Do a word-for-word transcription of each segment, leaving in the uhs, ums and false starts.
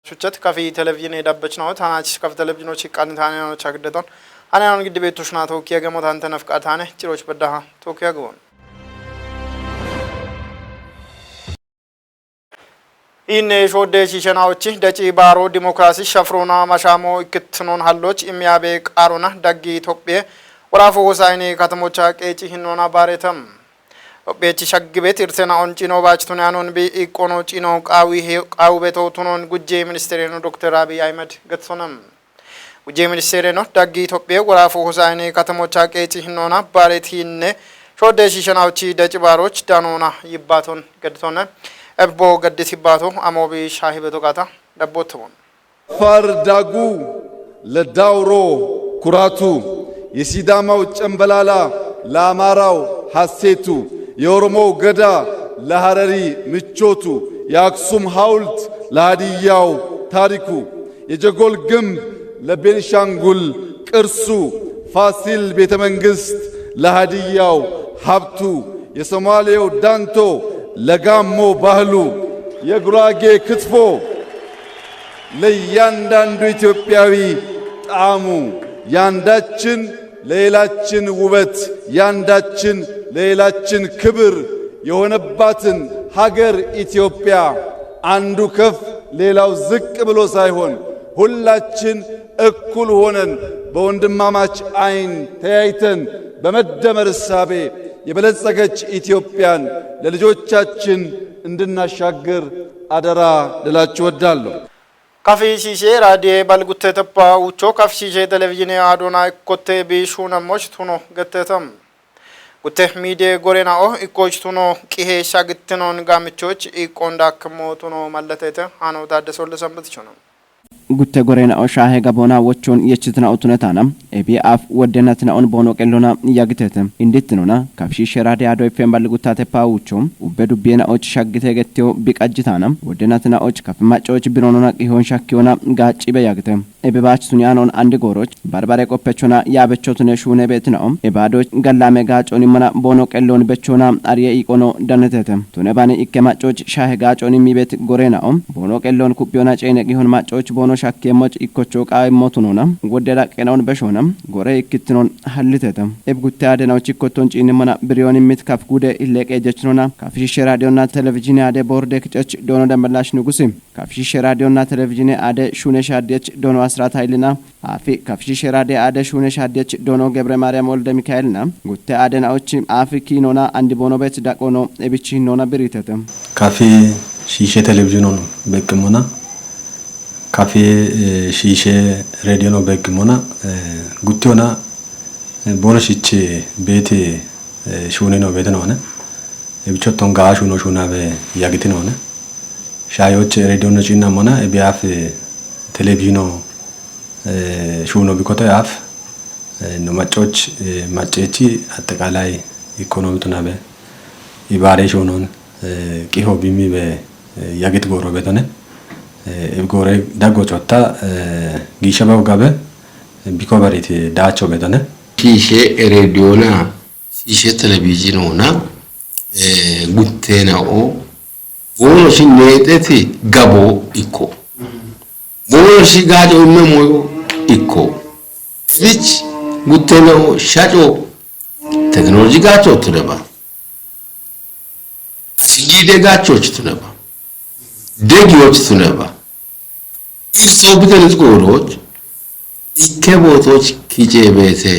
Shuchat kafi televizhine dabbachnaot, hanach kafi televizhinoch qanitane no chagdeton. Hanan giddi betushna tokiya gamo tante nafqatane, chiroch baddaha tokiya gawon. Inne shodde shiishanaochi daci baaro dimokiraasi shafroona mashaamo ikkitinoon halloch imiyaabe qaarona daggi Itophiye woraafu hosaayini katamocha qeeci hinnoona baaretam. Itophiyechi shaggibe tirsena on cino baach tuniyaanon bi iqqono cino qaawi he-, qaawu beto tunoon gujje ministereno Dokter Abiy Ahmed getsonam. Gujje ministereno daggi Itophiye woraafu hosaayini katamocha qeeci hinnoona baaret hinne shodde shiishanaochi daci baaroch danoona yibbaaton gadditone. Ebbo gaddit yibbaato amoobi shaahi beto gaata dabboottamon. Far Dagu ለዳውሮ ኩራቱ፣ የሲዳማው ጨምበላላ ለአማራው ሐሴቱ፣ የኦሮሞው ገዳ ለሐረሪ ምቾቱ፣ የአክሱም ሐውልት ለሃዲያው ታሪኩ፣ የጀጎል ግንብ ለቤንሻንጉል ቅርሱ፣ ፋሲል ቤተ መንግሥት ለሃዲያው ሀብቱ፣ የሶማሌው ዳንቶ ለጋሞ ባህሉ፣ የጉራጌ ክትፎ ለእያንዳንዱ ኢትዮጵያዊ ጣዕሙ፣ የአንዳችን ለሌላችን ውበት፣ የአንዳችን ለሌላችን ክብር የሆነባትን ሀገር ኢትዮጵያ አንዱ ከፍ ሌላው ዝቅ ብሎ ሳይሆን ሁላችን እኩል ሆነን በወንድማማች አይን ተያይተን በመደመር እሳቤ የበለጸገች ኢትዮጵያን ለልጆቻችን እንድናሻግር አደራ ልላችሁ እወዳለሁ። Kafishiishe raadiye balgutte teppa ucho kafishiishe televizhine aadona ikkotte bi shuunamoch tuno gettetam. Gutte miidiye gorena'o ikkoch tuno qihe shagittinon gaamichoch iqqon daakmo tuno mallatete hano Taaddese Wolde Sanbatichona. Gutte gorena'o shaahe gaboona wochon yechitna'o tunetana. Ebi af woddenatina'on boono qellona yagitete. Indittinona kafishiishe raadiye aado iffen balguttate pa ucho ubbe dubbiyena'och shaggite gettiyo biqajjitana. Woddenatina'och kafi maccoch bironona qihon shakkiyoona gaaccibe yagite. Ebe baach tuniyaanon andi gooroch barbare qoppechona yaabechotune shuune beetina'o. Ebaadoch gallaame gaacooni mana boono qelloon bechoona ariye iiqono danetete. Tune bani ikke maccoch shaahe gaacooni miibet goreena'o. Boono qelloon kuphiyoona ceene qihon maccoch boono shakkeemmoch ikkocho qaawimmo tunoona. Wodde dhaqqenaon beshoona. Gore ikkittinon hallitete. Eb gutte aadenaoch ikkotton ciinimana biriyooni mit kaf gude illeqe jechnoona. Kafishiishe raadiyonna televizhine aade boorde kicoch doono Dambalash Nugusi. Kafishiishe raadiyonna televizhine aade shuune shaadiyech doono Asrat Haylina. Afi kafishiishe raadiye aade shuune shaadiyech doono Gebre Maariyam Wolde Mikaelina. Gutte aadenaoch afi kiinona andi boono bet daqono ebichi hinnoona biritete. Kafishiishe televizhinono beqqimona. Kafi, eh, shiishe reediyono beqqimona. Eh, guttiyona, eh, boono shiche beete, eh, shuuneno beete noone. Ebichotton gaa shuuno shuunabe yagiti noone. Shaayoche reediyono ciinnamona, ebi af, eh, televizhino, eh, shuuno bikote af, eh, no maccoch, eh, maccechi atteqaalay ikkonomi tunabe ibaare shuunon, eh, qiho bimibe, eh, yagit gooro betone. Eh, eb goore daggo cotta, eh, giisha bago gabe, eh, biko bariti daacho betone. Shiishe reediyoona, shiishe televizhinoona, eh, gutteena'o, boono shi meexeti gabo ikko. Boono shi gaaco imme moyo ikko. Ebich gutteena'o shaco teknoloji gaacho tuneba. Ashigiide gaachoch tuneba. Degiyoch tuneba. Ib soo bitenis gooroch, ikke bootoch kiceebeete.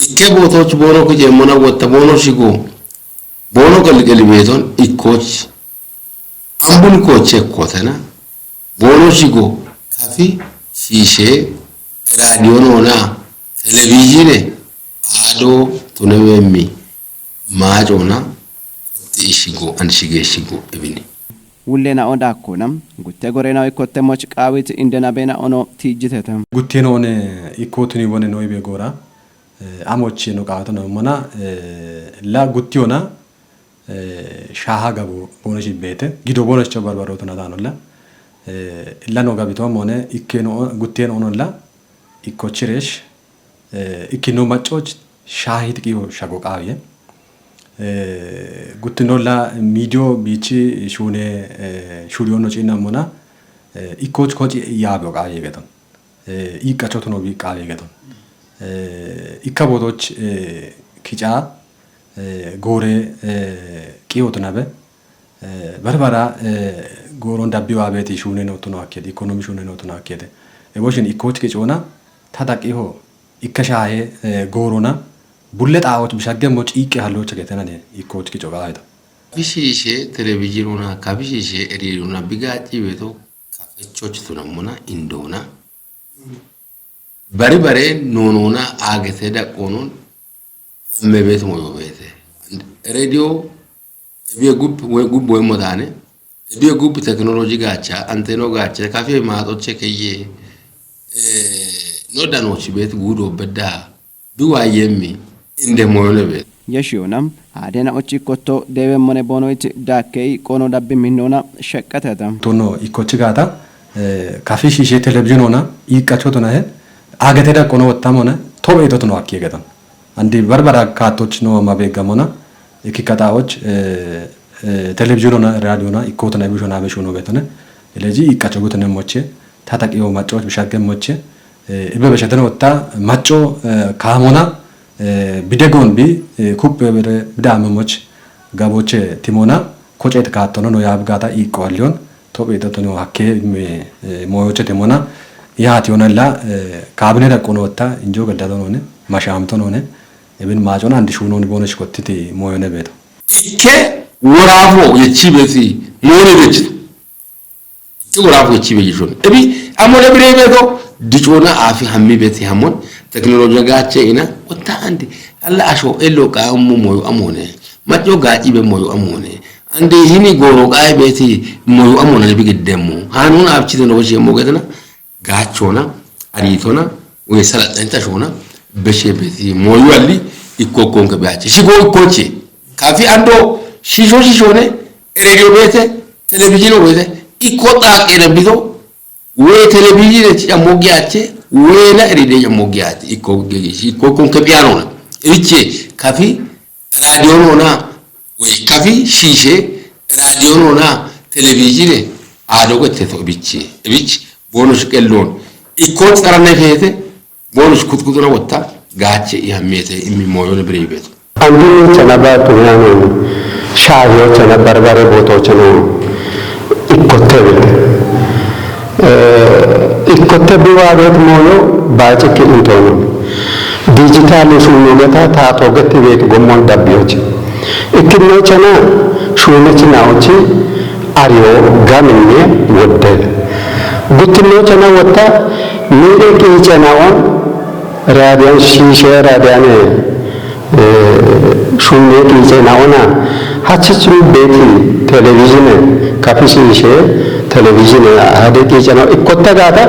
Ikke bootoch boono kiceemmona wotta boono shigo, boono qelqeli beeton ikkoch, ambun koche ikkotena, boono shigo, kafi, shiishe, raadiyonoona, televizhine, aado, tunewemmi, maacoona, kotti ishigo, an shige shigo, ibini. Wulleena'o daakkona, gutte goreena'o ikkotte moch qaawit indena beena'ono tiijjitete. Gutteena'one ikkotuni wone no ibe goora, eh, amoche no qaawatona mana, eh, la guttiyona, eh, shaaha gabo boono shibbeete, gido boono shicho barbarootona daanolla, eh, la no gabito mone, ikkeno, gutteena'onolla, ikkochiresh, eh, ikkino maccoch shaahit qiho shago qaawiye. Eh, guttinolla miidiyo biichi shuune, eh, shuriyono ciinnamona, ikkooch koci yaabe oqaaye geton iiqqachotuno biiqqaabe geton ikka bootoch kica goore qiyotunabe barbara gooron dabbiwaabeeti shuunenootuno akkeete ikkonomi shuunenootuno akkeete eboshin ikkooch qicoona ta daqiho ikka shaahe goorona bulle xaawoch bishaggemmo ciiqqe hallocha getenane ikkooch qico qaaydo. Kafishiishe televizhiinuna kafishiishe eriiruna bigaacci beeto kafechochi tunammona indoona bari bare noonuna aagete daqqoonon hamme beeto moyo beete redio ebiye gub gub woymo daane ebiye gub teknoloji gaacha anteno gaacha kafe maaxoche keye no danochi beet guudo bedda Duwaa yemmi inde moyone beet. Yeshiyona haadena ochi kotto dewe mone bono iti dakkei qono dabbi minnona sheqqatata. Tonno ikkochi gaata eh, kafi shishe television ona iqqacho tona he agete da qono wottamona tobe ito tono akki getan. Andi barbara katoch no ma begamona ikki kataoch eh, eh, television ona radio ona ikkotona ebishona abishono betone. Elezi iqqacho gutene moche tataqiyo maccoch bishagge moche Ibe beshatene wotta macco kaamona bidegon bi kuppe bere bida amemoch gaboche timona kocet kaattono no yaab gata iqqo allion tophi dotono hakke moyoche timona yaati yonella kaabine daqqono wotta injo gaddatonone mashamtonone ibin maacona andi shuunoni bono shikottiti moyone beeto. Ikke woraafo yechi beti moone bechito. Ikke woraafo yechi bechishon. Ebi amone bire beto dichona afi hammi beti hamon teknoloji gache ina otta andi alla asho elo ka ammo moyo amone. Macho gachi be moyo amone. Andi hini goro gai beti moyo amone bi giddemo. Hanun afchite no shi mo getna. Gaachona, ariitona, woy salaxxanta shoona, beshe beti moyuwalli ikkokkonke beache. Shigo ikkoche. Kafi ando shisho shishone, radio bete, television bete, ikko xaqena bito, woy television ci ammo giache, woy na radio ci ammo giache, ikko ikkokkonke pianona. Riche, kafi radio nona, woy kafi shishe, radio nona, television, ado gotte to biche, biche. Boonosh qelloon ikkoo xarane feete boonosh kuxquxuna wotta gaache ihammeete immi mooyone bire ibeeto. Andini chanaba tunyano shahiyo chana barbare boto chano ikkotte bete. Ikkotte biwaabet mooyo baacikki intono. Dijitaale shuuno geta taaxo getti beet gommon dabbiyochi. Ikkinno chana shuunechi naochi Ariyo gaminne wodde. Guttinno cena wotta miire qiice naon raadiyan shiishe raadiyane shuune qiice naona hachichun beeti televizhine kafi shiishe televizhine hade qiice nao ikkotta gaata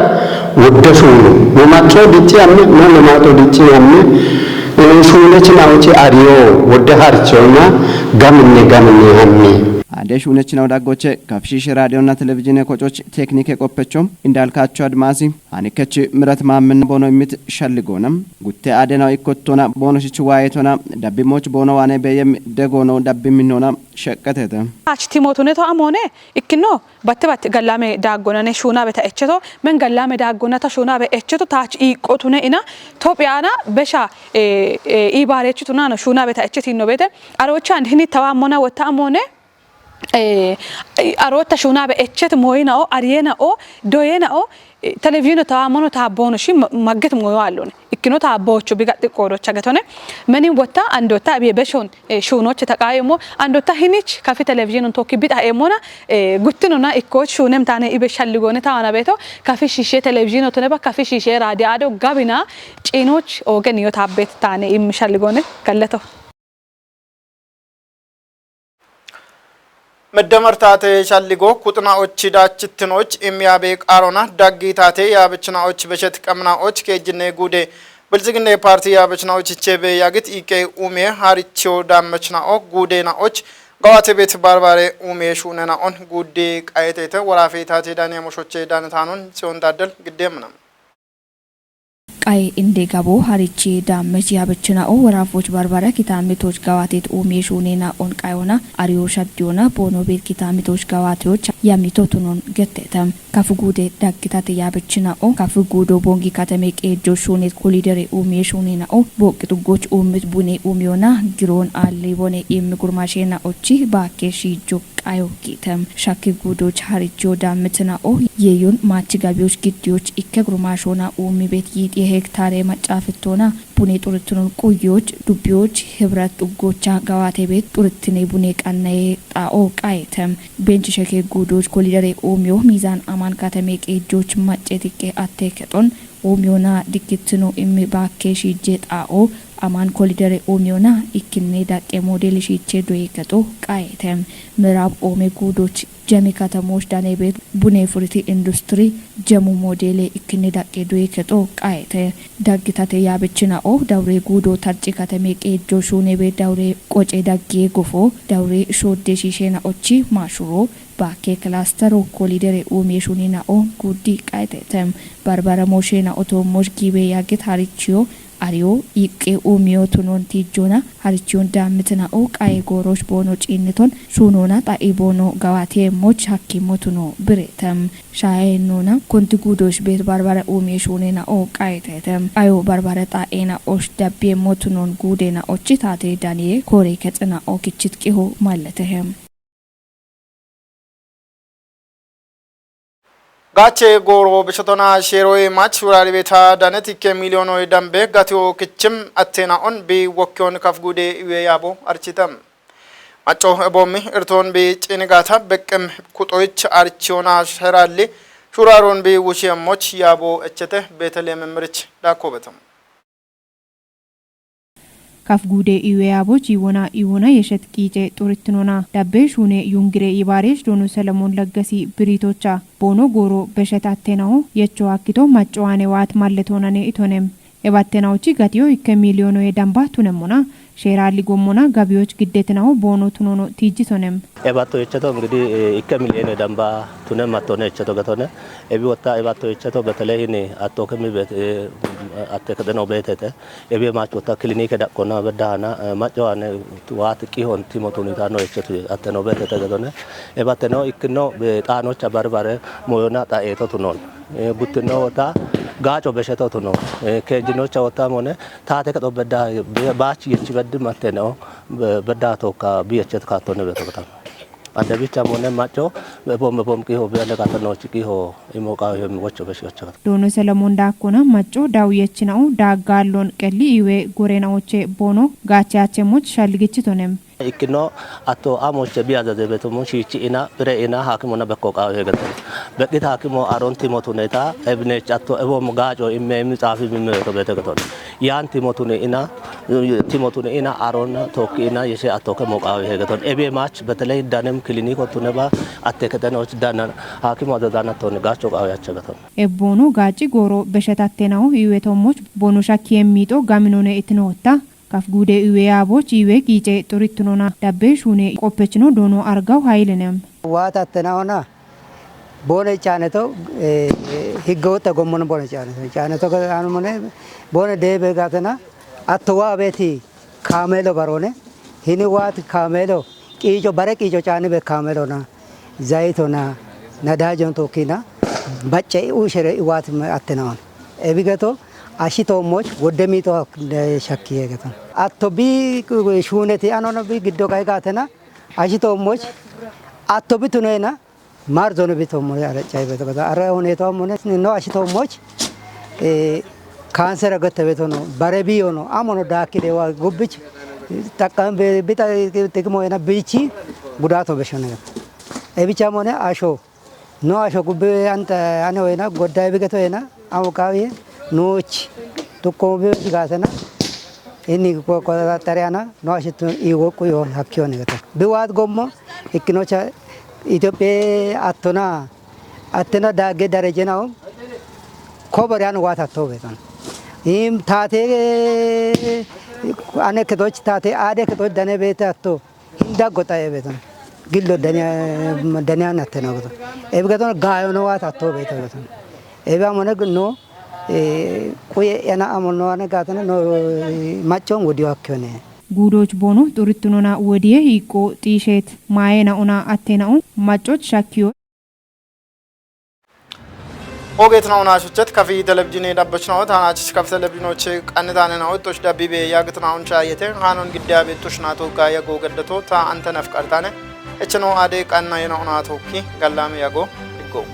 wodde shuunu no maxo dicci amme no no maxo dicci amme shuune cina uci ariyo wodde harchonna gaminne gaminne hammi. Ade shuune cina daggoche Kafishiishe raadiyonna televizhiine kococh teekniike qoppecho Indaalkaachoo Admaasi, Hanikkechi Mirat Maamminna boono immit shalligoona, gutte aadena ikkottona boono shichi waayetona, dabbimooch boono waane beeyem degoono dabbimminnoona sheqqetete. Taach timootune to amoone ikkino batte batte gallaame daaggonane shuunaabe ta echeto, men gallaame daaggonata shuunaabe echeto taach iiqqotune ina Tophiyaana besha iibaareechitunano shuunaabe ta echetinno beete, aroochaand hini tawaammona wotta amoone. Arootta shuunaabe echet mooyina'o ariyena'o doyena'o televizhiino tawaamono taabboono shi magget mooyo aallone ikkino taabboocho bigaxxi qoodocha getone menin wotta andotta abiye beshon shuunoche taqaayemmo andotta hinich kafi televizhiinon tokki bixa'eemmona guttinona ikkooch shuunem taane ibe shalligoone tawana beeto kafi shiishe televizhiino toneba kafi shiishe raadiyo ado gabina ciinoch oogen iyo taabbet taane immi shalligoone galleto. Meddemar taate shalligo kuxina'ochi daachitinoch imiyaabe qaarona daggi taate yaabichina'och beshet qamina'och keejjinne guude bilxiginne paarti yaabichina'och icheebe yaagit iiqqe umiye haaricho daammechina'o guudena'och gawate beet barbaare umiye shuunena'on guudde qayeteete woraafe taate daaniya moshoche daanetaanon siyon daaddel giddeemmena. Qae inde gabo harichi dammech yabichina'o worafoch barbara kitamitoch gawatet umie shunena'on qayona ariyo shaddiyona bono bet kitamitoch gawateyoch yamito tunon gettetem. Kafu gude daggitate yabichina'o kafu gudo bongi katame qeejjo shunet kolidere umie shunena'o boqqi xuggoch ummit bune umiyona giron alli bone immi gurmashena'ochi bakke shijjo qayo gitem. Shakki gudoch haricho dammitina'o yeyon machi gabiyoch giddiyoch ikke gurmashona ummi bet yiti hektare maccafittona bune xuritinon quyyoch dubbiyoch hibrat xuggocha gawate bet xuritine bune qannaye xa'o qayetem. Benchi sheke gudoch kolidere umiyo mizan aman katame qeejjoch macce tiqqe atte kexon umiyona dikkitino immi bakke shijje xa'o aman kolidere umiyona ikkinne daqqe modeli shiche doye kexo qayetem. Mirab ome gudoch jemi katamoch dane bet bune furiti industri jemu modele ikkinne daqqe doye kexo qayete. Daggitate yabichina'o dawre gudo tarci katame qeejjo shune bet dawre qoce daggiye gofo dawre shodde shishena'ochi mashuro bakke kilastero kolidere umie shunina'o guddi qayetetem. Barbara moshena'o toommoch gibe yaggit harichiyo ariyo iqqe umiyo tunon tijjona harichiyon dammitina'o qaye goroch bono cinniton shunona xa'i bono gawate moch hakkimo tuno biretem. Shaye nona konti gudoch bet barbara umie shunena'o qayetetem. Ayo barbara xa'ena'och dabbie motunon gudena'ochi tate daniye kore kexina'o kichit qiho malletehem. Gaache gooro bishotona sheeroye mach wurari beta danet ikke miliyoonoye dambe gatiyo kichim attena'on bi wokkiyon kaf gude iwe yaabo architam. Macco eboommi irtoon bi cinigata beqqem kuxoyich archiyona sheralli shuraroon bi wushiyemmoch yaabo echete Beeteleem mirich daakkobetam. Kaf gude iwe yaboch iwona iwona yeshet qiice xurittinona dabbe shune yungire ibaresh doono Solomon Leggesi biritocha boono gooro beshet attenaho yecho akkito maccowane waat malletonane itonem. Ebattenahochi gatiyo ikke miliyoonoye damba tunemmona sheeralli gommona gabiyoch giddetinaho boono tunono tiijjitonem. Ebatto yecheto ingidi ikke miliyoonoye damba tunem attone yecheto getone. Ebi wotta ebatto yecheto betele hini atto kemi bet atte kedeno betete. Ebe maach wotta kilinike daqqonna beddahana maccowane waati qihon timo tunitano yechetu atteno betete gedone. Ebatteno ikkino xaanocha barbare moyona xaeto tunon. Guttino wotta gaaco besheto tunon. Keejinocha wotta mone taate kedo bedda baach yechi beddi matteno bedda tokka bi yechet kattone beto betam. Ande bicha mone macco bebom bebom qiho biyale katanochi qiho imo qaho yemi wocho beshi wocho. Doono Solomon daakkona macco dawu yechina'o daaggaallon qelli iwe gorenaoche boono gaache achemmoch shalligichitonem. Ikkino atto amoche bi azaze betomo shichi ina bire ina haakimona bekko qaho yegeto. Beqqit haakimo aron timo tuneta ebinech atto ebom gaaco imme imi xaafi bimme beto bete geton. Yaan timo tune ina timo tune ina aron tokki ina yeshe atto kemo qaho yegeton. Ebe maach beteley danem kiliniko tuneba atte ketenoch danan haakimo azazana tone gaaco qaho yache geton. Ebboono gaaci gooro beshetattenaho iwe tommoch boono shakki yemmiixo gaminone itinohotta kaf gude iwe yaaboch iwe qiice xurittinona dabbe shune qoppechino doono Argaw Hayilinem. Waatattena ona boone caaneto higge wotta gommona boone caaneto caaneto anumone boone deebe gatena atto waa beeti kaameelo baroone hini waati kaameelo qiico bare qiico caani be kaameelona zayitona nadaajon tokkina bacce ushere iwaati attena ona ebigeto ashitoommoch wodde miixo shakkiyegeto atto bi shuuneti anona bi giddo kayi gatena ashitoommoch atto bi tunena marzono bitommore araccaybeto gata ara huneto ammone no ashitoommoch kaansera gottebetono bare biyono amono daakkide wa gubbich taqqam bita xiqimoyena bichi gudato beshone ebicha mone asho no asho gubbe anta ane oyena godday bigeto yena Amu qawiye nuuch tuqqomu biyochi gaasena inni koqoxaxariyana no ashittun iwoqqu yoon hakkiyoon gata. Biwaat gommo ikkinocha Itophiye attona attena daagge darejenawo koboriyan waat atto beeton. Im taate ane ketoch taate aade ketoch dane beete atto. Hinda goxa ebeton gillo daniya daniya nattena goto. Ebe gaton gayono wa tatto beto beton. Ebe amone no Quye ena amono ane gatana no machon wodi hakkone. Guudoch boono xurrittunona wodiye hiiqqo xiisheet. Maayena ona attena'o maccoch shakkiyo. Ogeetna ona shuchet kafi televizhini dabbochna ot hanachich kafi televizhinoche qannitane na ottoch dabbibe yaagitna on chaayete hanon giddabe tushna to gaya go gaddato ta anta nafqartane. Echeno ade qanna yena ona tokki gallame yago. Iggo.